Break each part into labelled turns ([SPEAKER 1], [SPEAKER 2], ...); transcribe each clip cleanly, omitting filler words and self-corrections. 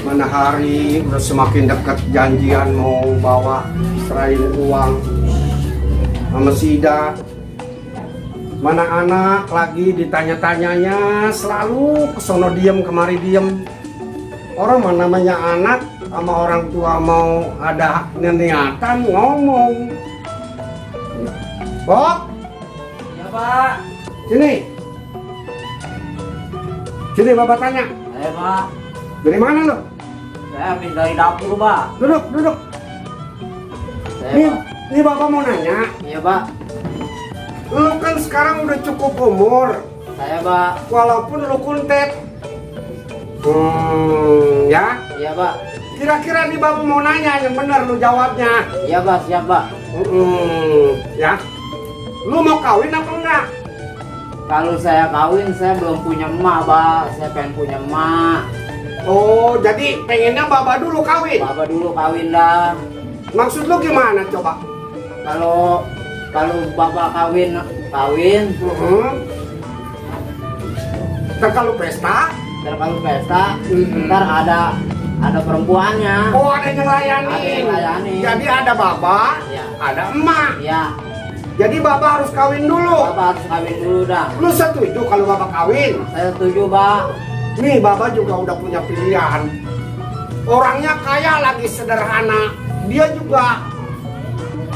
[SPEAKER 1] Mana hari udah semakin dekat janjian mau bawa serahin uang sama si Ida. Mana anak lagi ditanya-tanyanya selalu kesono diem kemari diem. Orang mana namanya anak sama orang tua mau ada niatan ngomong. Bok,
[SPEAKER 2] Ya Pak.
[SPEAKER 1] sini. Sini bapak tanya.
[SPEAKER 2] Pak.
[SPEAKER 1] Dari mana lo?
[SPEAKER 2] Saya habis dari dapur Pak.
[SPEAKER 1] Duduk, duduk.
[SPEAKER 2] Saya
[SPEAKER 1] Nih,
[SPEAKER 2] Pak.
[SPEAKER 1] nih bapak mau nanya.
[SPEAKER 2] Iya Pak.
[SPEAKER 1] Lu kan sekarang udah cukup umur,
[SPEAKER 2] Saya Pak.
[SPEAKER 1] walaupun lu kuntet. Ya.
[SPEAKER 2] Iya Pak.
[SPEAKER 1] Kira-kira nih bapak mau nanya yang benar lu jawabnya.
[SPEAKER 2] Iya Pak, siap Pak.
[SPEAKER 1] Ya. Lu mau kawin apa enggak?
[SPEAKER 2] Kalau saya kawin saya belum punya emak Pak. Saya pengen punya emak.
[SPEAKER 1] Oh, jadi pengennya bapak dulu kawin.
[SPEAKER 2] Bapak dulu kawin dah.
[SPEAKER 1] Maksud lu gimana coba?
[SPEAKER 2] Kalau Bapak kawin.
[SPEAKER 1] Ntar kalau pesta,
[SPEAKER 2] Ntar kalau pesta, ntar ada perempuannya.
[SPEAKER 1] oh ada yang layani.
[SPEAKER 2] Ada yang layani.
[SPEAKER 1] Jadi ada bapak,
[SPEAKER 2] Ya.
[SPEAKER 1] ada emak.
[SPEAKER 2] Ya,
[SPEAKER 1] Jadi bapak harus kawin dulu.
[SPEAKER 2] Bapak harus kawin dulu dah.
[SPEAKER 1] Lu setuju kalau bapak kawin?
[SPEAKER 2] Saya setuju Pak.
[SPEAKER 1] Nih bapak juga udah punya pilihan. Orangnya kaya lagi sederhana. Dia juga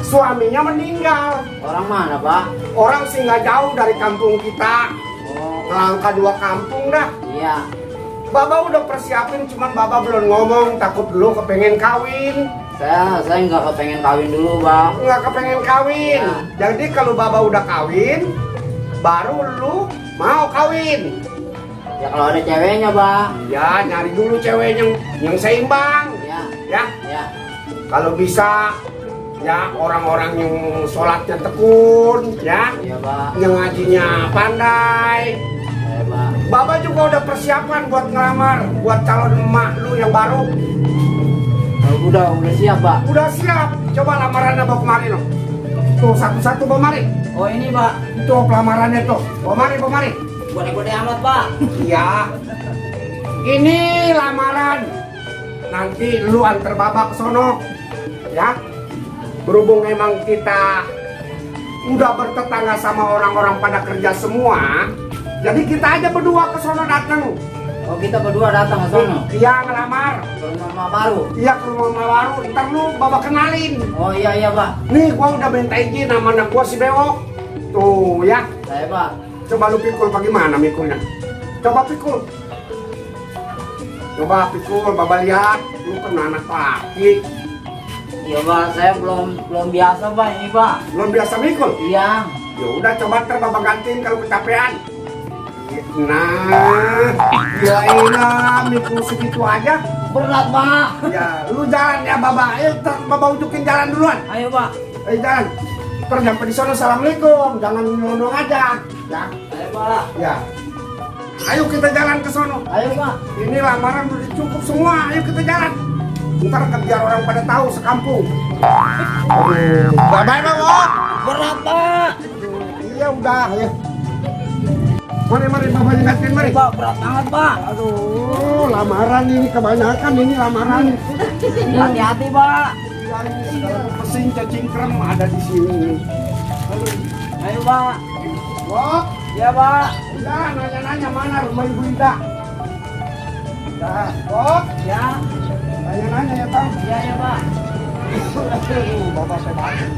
[SPEAKER 1] suaminya meninggal.
[SPEAKER 2] Orang mana Pak?
[SPEAKER 1] Orang sih nggak jauh dari kampung kita.
[SPEAKER 2] Oh,
[SPEAKER 1] Ngelangkah 2 kampung dah.
[SPEAKER 2] iya.
[SPEAKER 1] Bapak udah persiapin, cuman bapak belum ngomong. Takut dulu kepengen kawin.
[SPEAKER 2] Saya nggak kepengen kawin dulu Pak.
[SPEAKER 1] Nggak kepengen kawin.
[SPEAKER 2] Ya.
[SPEAKER 1] Jadi kalau bapak udah kawin, baru lu mau kawin.
[SPEAKER 2] Ya kalau ada ceweknya Pak.
[SPEAKER 1] Ya nyari dulu cewek yang seimbang.
[SPEAKER 2] Ya,
[SPEAKER 1] Ya.
[SPEAKER 2] ya.
[SPEAKER 1] Kalau bisa ya orang-orang yang sholatnya tekun, ya,
[SPEAKER 2] Iya Pak.
[SPEAKER 1] yang ngajinya pandai.
[SPEAKER 2] Ya Pak.
[SPEAKER 1] Bapak juga udah persiapan buat ngelamar, buat calon emak lu yang baru.
[SPEAKER 2] Udah siap Pak.
[SPEAKER 1] Udah siap. Coba lamarannya bawa kemari loh. Tuh satu-satu bawa mari.
[SPEAKER 2] Oh ini Pak.
[SPEAKER 1] Tuh pelamarannya tuh. Bawa mari, bawa mari.
[SPEAKER 2] Gede-gede amat Pak.
[SPEAKER 1] Iya. Ini lamaran. Nanti lu antar bapak ke sono. Ya. Berhubung emang kita udah bertetangga sama orang-orang pada kerja semua, jadi kita aja berdua ke sono datang.
[SPEAKER 2] Oh kita berdua datang ke sono.
[SPEAKER 1] Iya ngelamar.
[SPEAKER 2] Ke rumah emak baru.
[SPEAKER 1] Iya ke rumah emak baru. Ntar lu bapak kenalin.
[SPEAKER 2] Oh iya Pak.
[SPEAKER 1] Nih gua udah minta izin sama anak gua si Bewok. Tuh ya.
[SPEAKER 2] Saya Pak.
[SPEAKER 1] Coba lu pikul bagaimana mikulnya? Coba pikul. Coba pikul, bapak lihat. Lu kan anak laki.
[SPEAKER 2] Iya Pak, saya belum biasa Pak ini Pak.
[SPEAKER 1] Belum biasa mikul.
[SPEAKER 2] Iya.
[SPEAKER 1] Ya udah coba ntar bapak gantiin kalau kecapean. Nah, ya elah mikul segitu aja.
[SPEAKER 2] Berat Pak.
[SPEAKER 1] Ya, lu jalan ya bapak. Ntar bapak unjukin jalan duluan.
[SPEAKER 2] Ayo Pak.
[SPEAKER 1] Jalan. Ntar sampai di sana assalamualaikum. Jangan nyondong aja. Ya,
[SPEAKER 2] Ayo Pak.
[SPEAKER 1] ya. Ayo kita jalan ke sono.
[SPEAKER 2] Ayo Pak.
[SPEAKER 1] Ini lamaran udah cukup semua. Ayo kita jalan. Ntar biar orang pada tahu sekampung. Bye-bye bapak.
[SPEAKER 2] Berat Pak.
[SPEAKER 1] Iya udah. Ayo. Mari bapak ingatin mari.
[SPEAKER 2] Pak berat banget Pak.
[SPEAKER 1] Aduh, lamaran ini kebanyakan ini lamaran.
[SPEAKER 2] Hati-hati Pak.
[SPEAKER 1] Ya, ini segala pesing cacing krem ada di sini.
[SPEAKER 2] Ayo Pak.
[SPEAKER 1] Wah,
[SPEAKER 2] Iya Pak.
[SPEAKER 1] udah nanya-nanya mana rumah Ibu Ida. Dah, Wah,
[SPEAKER 2] Ya.
[SPEAKER 1] nanya-nanya ya Bang.
[SPEAKER 2] Iya ya Pak.
[SPEAKER 1] Aduh, bapak saya bantu.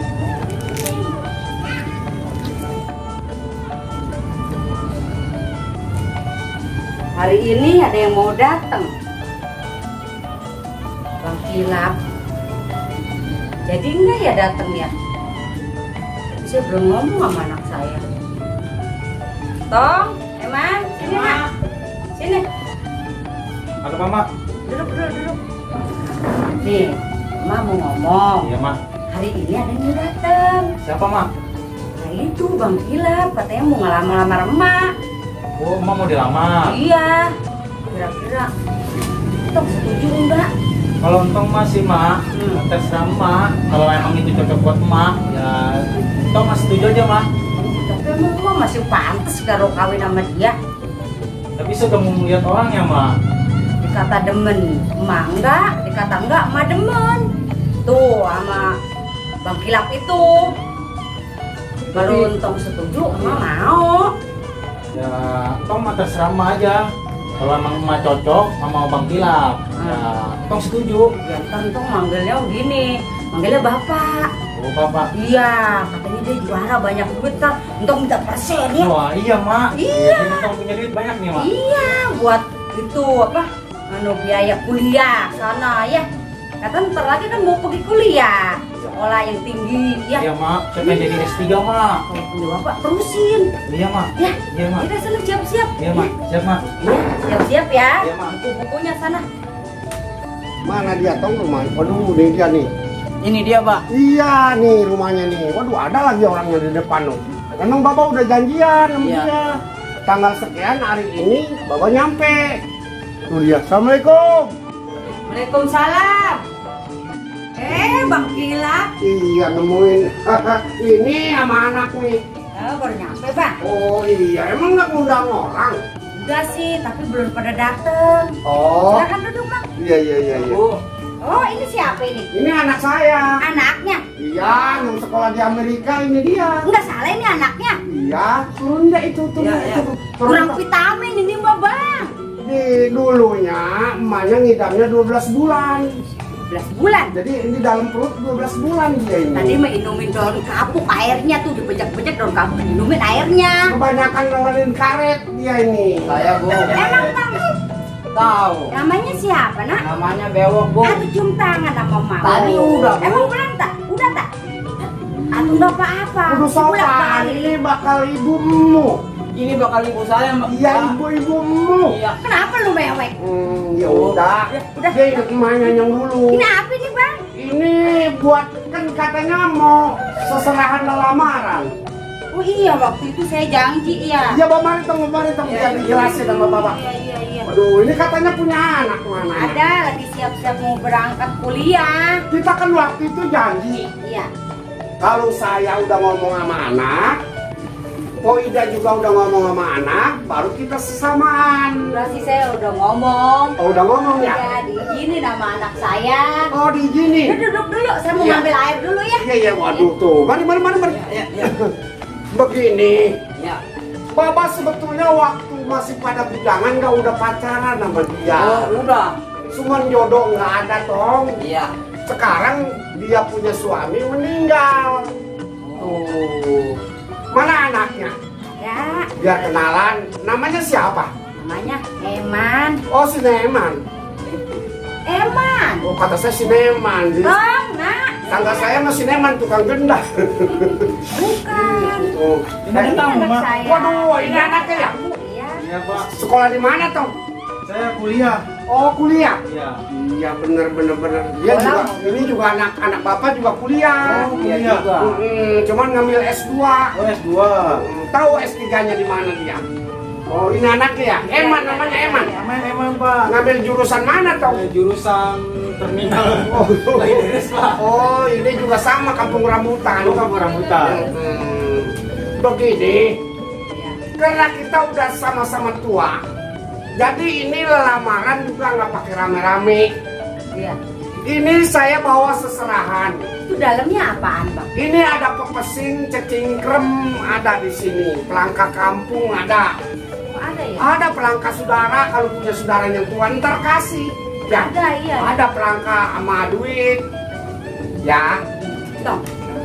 [SPEAKER 3] Hari ini ada yang mau datang, Bang Kilap. Jadi enggak ya datang ya? Saya belum ngomong sama anak saya. Tong, Eman, sini Mak. Sini,
[SPEAKER 4] Ada apa, Mak?
[SPEAKER 3] duduk. Nih, Mak mau ngomong.
[SPEAKER 4] Iya, Mak.
[SPEAKER 3] Hari ini ada yang mau datang.
[SPEAKER 4] Siapa, Mak?
[SPEAKER 3] Nah itu Bang Kilap, katanya mau ngelamar emak.
[SPEAKER 4] Oh, Mak mau dilamar.
[SPEAKER 3] Iya, kira-kira Tong setuju enggak?
[SPEAKER 4] Kalau untung masih, Mak. Terserah Mak. Kalau emang itu cocok buat Mak, ya untung Mas setuju aja, Mak.
[SPEAKER 3] Tapi emang gua masih pantas kalau kawin sama dia.
[SPEAKER 4] Tapi sudah mau lihat orangnya, Mak.
[SPEAKER 3] Ya, dikata demen, emak enggak, dikata enggak, emak demen. Tuh sama Bang Kilap itu. Baru untung setuju, emak mau.
[SPEAKER 4] Ya, tong mah terserah emak aja. Kalau emang emak cocok sama Bang Kilap, ya tong setuju.
[SPEAKER 3] Ya tentu manggilnya begini, manggilnya bapak.
[SPEAKER 4] Oh bapak.
[SPEAKER 3] Iya, katanya dia juara banyak duit kan, untuk minta persen ya.
[SPEAKER 4] Wah iya mak.
[SPEAKER 3] Iya.
[SPEAKER 4] Jadi tong punya duit banyak nih mak.
[SPEAKER 3] Iya, buat itu apa? Biaya kuliah sana ya. Kata ntar lagi kan mau pergi kuliah, sekolah yang tinggi ya.
[SPEAKER 4] Iya mak. Siapa yang jadi S3 mak?
[SPEAKER 3] Kalau punya bapak terusin.
[SPEAKER 4] Iya mak.
[SPEAKER 3] Ya,
[SPEAKER 4] Iya mak.
[SPEAKER 3] kita sana siap-siap.
[SPEAKER 4] Iya mak. Siap mak.
[SPEAKER 3] Ya, siap-siap ya.
[SPEAKER 4] Iya, Mak.
[SPEAKER 3] Buku-bukunya sana.
[SPEAKER 1] Mana dia tong rumahnya? Waduh, ini dia nih.
[SPEAKER 2] Ini dia, Pak.
[SPEAKER 1] Iya nih rumahnya nih. Waduh, ada lagi orangnya di depan loh. Emang Bapak udah janjian sama
[SPEAKER 2] Iya.
[SPEAKER 1] dia. Tanggal sekian hari ini Bapak nyampe. Tuh dia. Assalamualaikum.
[SPEAKER 3] Waalaikumsalam. Bang Kilap.
[SPEAKER 1] Iya nemuin. Ini sama anak nih.
[SPEAKER 3] Baru nyampe, Bang.
[SPEAKER 1] Oh iya, emang nggak ngundang orang?
[SPEAKER 3] Udah sih, tapi belum pada dateng.
[SPEAKER 1] Oh,
[SPEAKER 3] Silakan duduk, Bang.
[SPEAKER 1] iya iya iya. Iya.
[SPEAKER 3] Oh, ini siapa ini?
[SPEAKER 1] Ini anak saya.
[SPEAKER 3] Anaknya.
[SPEAKER 1] Iya, yang sekolah di Amerika ini dia.
[SPEAKER 3] Enggak salah ini anaknya.
[SPEAKER 1] Iya, turun deh itu tuh.
[SPEAKER 2] Iya, iya.
[SPEAKER 3] Kurang vitamin ini mah, Bang.
[SPEAKER 1] Di dulunya emaknya ngidamnya 12 bulan.
[SPEAKER 3] 12 bulan.
[SPEAKER 1] Jadi ini dalam perut 12 bulan dia ini.
[SPEAKER 3] Tadi mah minumin daun kapuk airnya tuh dibejak-bejak daun kapuk minumin airnya.
[SPEAKER 1] Kebanyakan ngeluarin karet dia ini.
[SPEAKER 2] Saya, Bu.
[SPEAKER 3] Emang kamu
[SPEAKER 2] Tahu.
[SPEAKER 3] namanya siapa, Nak?
[SPEAKER 2] Namanya Bewok, Bu.
[SPEAKER 3] Atuh cium tangan sama mama.
[SPEAKER 2] Tadi udah, Bu.
[SPEAKER 3] Emang belum tak? Udah tak? Atuh enggak apa-apa.
[SPEAKER 1] Kudu sopan,
[SPEAKER 3] Bolak-balik.
[SPEAKER 1] ini bakal ibumu.
[SPEAKER 2] Ini bakal ibu saya, Mbak.
[SPEAKER 1] Iya, ibu-ibumu.
[SPEAKER 2] Iya.
[SPEAKER 3] Kenapa lu mewek?
[SPEAKER 1] Ya udah.
[SPEAKER 3] Udah.
[SPEAKER 1] Dia inget emaknya yang dulu.
[SPEAKER 3] Ini apa nih, Bang?
[SPEAKER 1] Ini buat kan katanya mau seserahan lamaran.
[SPEAKER 3] Oh iya, waktu itu saya janji ya.
[SPEAKER 1] Iya, Bapak mari tong
[SPEAKER 3] Iya,
[SPEAKER 1] biar dijelasin sama Bapak.
[SPEAKER 3] Iya.
[SPEAKER 1] Waduh, ini katanya punya anak mana?
[SPEAKER 3] Ada lagi siap-siap mau berangkat kuliah.
[SPEAKER 1] Kita kan waktu itu janji.
[SPEAKER 3] Iya.
[SPEAKER 1] Kalau saya udah ngomong sama anak, Po Ida juga udah ngomong sama anak, baru kita sesamaan.
[SPEAKER 3] Udah sih saya udah ngomong.
[SPEAKER 1] Oh, udah ngomong ya?
[SPEAKER 3] Ya, diizinin sama anak saya.
[SPEAKER 1] Oh, diizinin.
[SPEAKER 3] Udah duduk dulu, saya mau
[SPEAKER 1] Iya.
[SPEAKER 3] ngambil air dulu ya.
[SPEAKER 1] Iya, waduh tuh. Mari.
[SPEAKER 2] Iya.
[SPEAKER 1] Begini,
[SPEAKER 2] Iya.
[SPEAKER 1] Bapak sebetulnya waktu masih pada bujangan nggak udah pacaran sama dia.
[SPEAKER 2] Oh, udah.
[SPEAKER 1] Cuman jodoh nggak ada tong.
[SPEAKER 2] Iya.
[SPEAKER 1] Sekarang dia punya suami meninggal.
[SPEAKER 2] Oh.
[SPEAKER 1] Mana anaknya?
[SPEAKER 3] Ya,
[SPEAKER 1] Biar kenalan. Namanya siapa?
[SPEAKER 3] namanya Eman.
[SPEAKER 1] Oh, si Neman.
[SPEAKER 3] Eman.
[SPEAKER 1] Oh, kata saya si Neman.
[SPEAKER 3] Bang, Nak.
[SPEAKER 1] Tangga saya masih Neman, tukang gendah.
[SPEAKER 3] Bukan.
[SPEAKER 1] Oh.
[SPEAKER 4] Ini tahu,
[SPEAKER 3] anak
[SPEAKER 4] Mak.
[SPEAKER 3] saya.
[SPEAKER 1] Waduh, ini anaknya ya?
[SPEAKER 3] Iya.
[SPEAKER 4] Iya, Pak.
[SPEAKER 1] Sekolah di mana, Tong?
[SPEAKER 4] Saya kuliah.
[SPEAKER 1] Oh, kuliah.
[SPEAKER 4] Iya.
[SPEAKER 1] Iya, bener. Dia juga, ini juga anak Bapak juga kuliah.
[SPEAKER 4] Oh, kuliah juga.
[SPEAKER 1] Cuman ngambil S2.
[SPEAKER 4] Oh, S2.
[SPEAKER 1] Tahu S3-nya di mana dia? Oh, ini anaknya ya? Eman, namanya Eman.
[SPEAKER 4] Emang, Pak.
[SPEAKER 1] Ngambil jurusan mana, Tong?
[SPEAKER 4] Jurusan terminal. Lainnya, Pak.
[SPEAKER 1] Oh, ini juga sama Kampung Rambutan.
[SPEAKER 4] Oh, Kampung Rambutan.
[SPEAKER 1] Begini,
[SPEAKER 3] Iya.
[SPEAKER 1] karena kita udah sama-sama tua, jadi ini lamaran juga nggak pakai rame-rame.
[SPEAKER 3] Iya.
[SPEAKER 1] Ini saya bawa seserahan.
[SPEAKER 3] Itu dalamnya apaan, Bang?
[SPEAKER 1] Ini ada pepesing, cecingkrem ada di sini, pelangka kampung ada.
[SPEAKER 3] Oh, ada ya?
[SPEAKER 1] Ada pelangka saudara, kalau punya saudara yang tua ntar kasih. Ya,
[SPEAKER 3] Ada, iya.
[SPEAKER 1] ada pelangka sama duit. Ya,
[SPEAKER 3] Tong,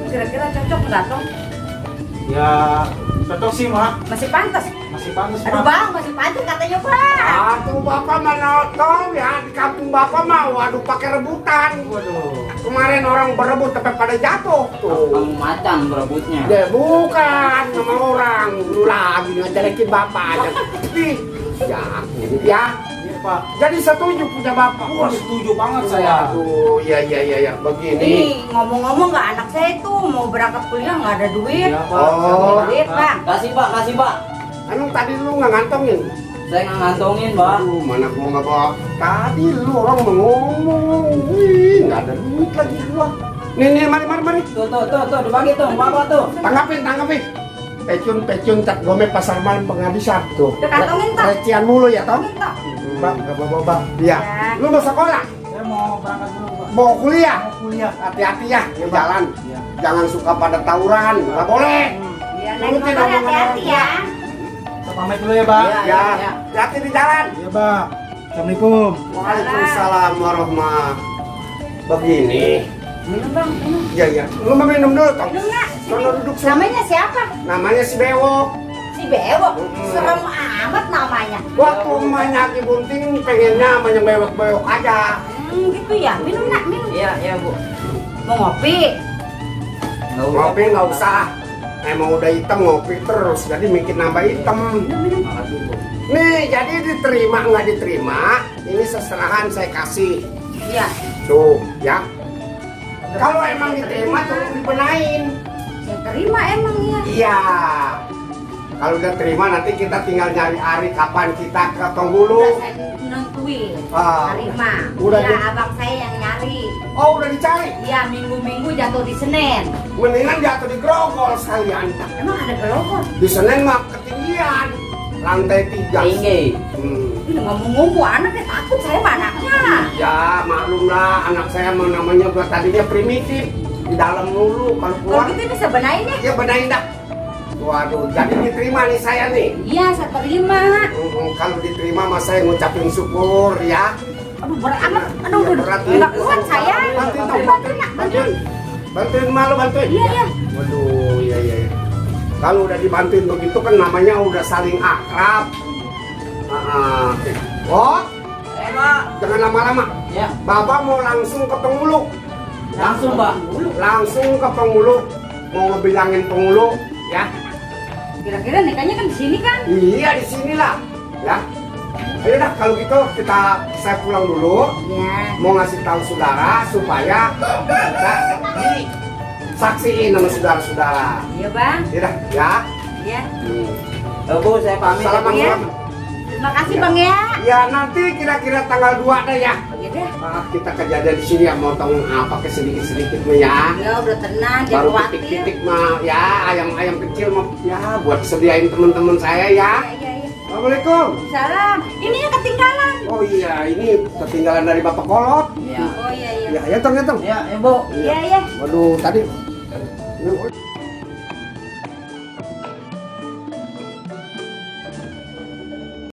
[SPEAKER 3] kira-kira cocok nggak, Tong?
[SPEAKER 4] Ya, cocok sih, Mak.
[SPEAKER 3] Masih pantas?
[SPEAKER 4] Masih pantas,
[SPEAKER 3] Aduh,
[SPEAKER 4] Mak.
[SPEAKER 3] Bang, masih pantas katanya, Bang.
[SPEAKER 1] aduh Bapak mana tahu ya, di kampung Bapak mah waduh pakai rebutan.
[SPEAKER 4] Waduh.
[SPEAKER 1] Kemarin orang berebut sampai pada jatuh tuh.
[SPEAKER 2] Kamu macan berebutnya.
[SPEAKER 1] Ya bukan sama orang, lu lagi ngejelekin Bapak aja. Ih, ya, ya.
[SPEAKER 4] Iya, Pak.
[SPEAKER 1] Jadi setuju punya Bapak.
[SPEAKER 4] Wah, setuju banget saya.
[SPEAKER 1] Aduh, ya, begini.
[SPEAKER 3] Ini ngomong-ngomong nggak anak saya itu mau berangkat kuliah nggak ada duit.
[SPEAKER 4] Iya, Pak.
[SPEAKER 1] Oh.
[SPEAKER 3] Nggak ada duit, Bang.
[SPEAKER 2] Kasih, Pak. Kasih, Pak.
[SPEAKER 1] Emang tadi lu nggak ngantongin?
[SPEAKER 2] Saya nggak ngantongin, Pak.
[SPEAKER 1] Aduh, mana gua nggak bawa. Tadi lu orang mau ngomong, wih, nggak ada duit lagi gua. Nih, mari.
[SPEAKER 2] Tuh, dibagi tuh, Bapak tuh.
[SPEAKER 1] Tanggapin. Pecun, cat gome pasar malam penghabisan tuh.
[SPEAKER 3] Udah kantongin, Tong.
[SPEAKER 1] Recian mulu ya, Tom?
[SPEAKER 3] Kantongin, Tong.
[SPEAKER 4] Mbak, nggak bawa Bang.
[SPEAKER 1] Iya.
[SPEAKER 3] Ya.
[SPEAKER 1] Lu mau sekolah?
[SPEAKER 4] Saya mau berangkat dulu, Pak.
[SPEAKER 1] Mau kuliah?
[SPEAKER 4] Mau kuliah.
[SPEAKER 1] Hati-hati ya di
[SPEAKER 4] Iya, Pak.
[SPEAKER 1] jalan.
[SPEAKER 4] Iya.
[SPEAKER 1] Jangan suka pada tawuran, nggak boleh.
[SPEAKER 3] Iya, naik
[SPEAKER 1] Nurutin
[SPEAKER 3] motor
[SPEAKER 1] omongan
[SPEAKER 3] hati-hati
[SPEAKER 1] orang
[SPEAKER 3] ya.
[SPEAKER 4] Saya pamit dulu ya, Bang.
[SPEAKER 2] Iya.
[SPEAKER 1] Ya, hati-hati di jalan.
[SPEAKER 4] Iya, Bang. Assalamualaikum.
[SPEAKER 1] Waalaikumsalam warahmatullahi. Begini.
[SPEAKER 3] Minum bang, minum.
[SPEAKER 1] Iya, iya. Lu mau minum dulu, Tong?
[SPEAKER 3] Minum nggak?
[SPEAKER 1] Sono duduk sini.
[SPEAKER 3] Namanya siapa?
[SPEAKER 1] Namanya si Bewok.
[SPEAKER 3] Si Bewok.
[SPEAKER 1] Mm-mm.
[SPEAKER 3] Serem amat namanya.
[SPEAKER 1] Waktu emaknya Ki Bunting pengennya sama yang bewok-bewok aja.
[SPEAKER 3] Gitu ya. Minum nak, minum.
[SPEAKER 2] Iya, iya Bu.
[SPEAKER 3] Mau ngopi?
[SPEAKER 1] Ngopi nggak usah. Emang udah hitam ngopi terus, jadi mikir nambah hitam.
[SPEAKER 2] Makasih Bu.
[SPEAKER 1] Nih, jadi diterima nggak diterima, ini seserahan saya kasih.
[SPEAKER 3] Iya.
[SPEAKER 1] Tuh, ya. Kalau emang diterima, tolong dibenain.
[SPEAKER 3] Saya terima emang ya.
[SPEAKER 1] Iya. Kalau udah terima, nanti kita tinggal nyari hari kapan kita ke Tonggulu.
[SPEAKER 3] Udah saya nentuin.
[SPEAKER 1] Ah,
[SPEAKER 3] Terima.
[SPEAKER 1] udah
[SPEAKER 3] Iya,
[SPEAKER 1] di-
[SPEAKER 3] abang saya yang nyari.
[SPEAKER 1] Oh, udah dicari.
[SPEAKER 3] Iya, minggu-minggu jatuh di Senin.
[SPEAKER 1] Mendingan jatuh di Grogol sekalian.
[SPEAKER 3] Emang ada gelogol?
[SPEAKER 1] Di Senin mah ketinggian. Lantai 3.
[SPEAKER 2] Tinggi.
[SPEAKER 3] Ini ngomong-ngomong anaknya takut saya sama anaknya.
[SPEAKER 1] Ya, maklum lah, anak saya mah namanya buat tadinya primitif. Di dalam dulu, kalau
[SPEAKER 3] Kalau
[SPEAKER 1] keluar,
[SPEAKER 3] gitu bisa benain ya?
[SPEAKER 1] ya benain dah. Waduh, jadi diterima nih saya nih.
[SPEAKER 3] Iya, saya terima.
[SPEAKER 1] Kalau diterima mas saya ngucapin syukur ya.
[SPEAKER 3] Aduh, berat amat.
[SPEAKER 1] Ya,
[SPEAKER 3] Aduh,
[SPEAKER 1] berat
[SPEAKER 3] nggak
[SPEAKER 1] nih.
[SPEAKER 3] kuat saya.
[SPEAKER 1] Bantuin dong,
[SPEAKER 3] Bantuin, nak, bantuin.
[SPEAKER 1] Bantuin malu bantuin.
[SPEAKER 3] Iya, iya.
[SPEAKER 1] Waduh, iya iya. Kalau udah dibantuin begitu kan namanya udah saling akrab. Oh,
[SPEAKER 2] Pak.
[SPEAKER 1] jangan lama-lama.
[SPEAKER 2] Ya,
[SPEAKER 1] Bapak mau langsung ke Pengulu.
[SPEAKER 2] langsung Pak.
[SPEAKER 1] Langsung ke Pengulu. Mau ngebilangin Pengulu, ya.
[SPEAKER 3] Kira-kira nikahnya kan di sini kan?
[SPEAKER 1] Iya di sinilah, ya. Ayo dah kalau gitu saya pulang dulu.
[SPEAKER 3] Iya.
[SPEAKER 1] Mau ngasih tahu saudara supaya kita disaksiin sama saudara-saudara.
[SPEAKER 3] Iya, Bang.
[SPEAKER 1] Iya dah, ya.
[SPEAKER 3] Iya.
[SPEAKER 2] Bu, saya pamit.
[SPEAKER 1] Salaman,
[SPEAKER 3] Iya.
[SPEAKER 1] salaman.
[SPEAKER 3] Terima kasih, Bang ya.
[SPEAKER 1] Ya nanti kira-kira tanggal 2 dah ya.
[SPEAKER 3] Iya deh.
[SPEAKER 1] Kita kejadian di sini ya, motong apa ke sedikit-sedikit mah ya.
[SPEAKER 3] Ya udah tenang, jangan
[SPEAKER 1] Baru
[SPEAKER 3] khawatir.
[SPEAKER 1] titik-titik mah ya, ayam-ayam kecil mah ya buat sediain teman-teman saya ya.
[SPEAKER 3] Iya, iya, iya.
[SPEAKER 1] Assalamualaikum.
[SPEAKER 3] Salam. Ini yang ketinggalan.
[SPEAKER 1] Oh iya, ini ketinggalan dari Bapak Kolot.
[SPEAKER 2] Iya.
[SPEAKER 3] Oh iya, iya.
[SPEAKER 1] Ya, ya Tong, ya Tong.
[SPEAKER 2] Ya, Bu.
[SPEAKER 3] Iya, iya.
[SPEAKER 1] Waduh, tadi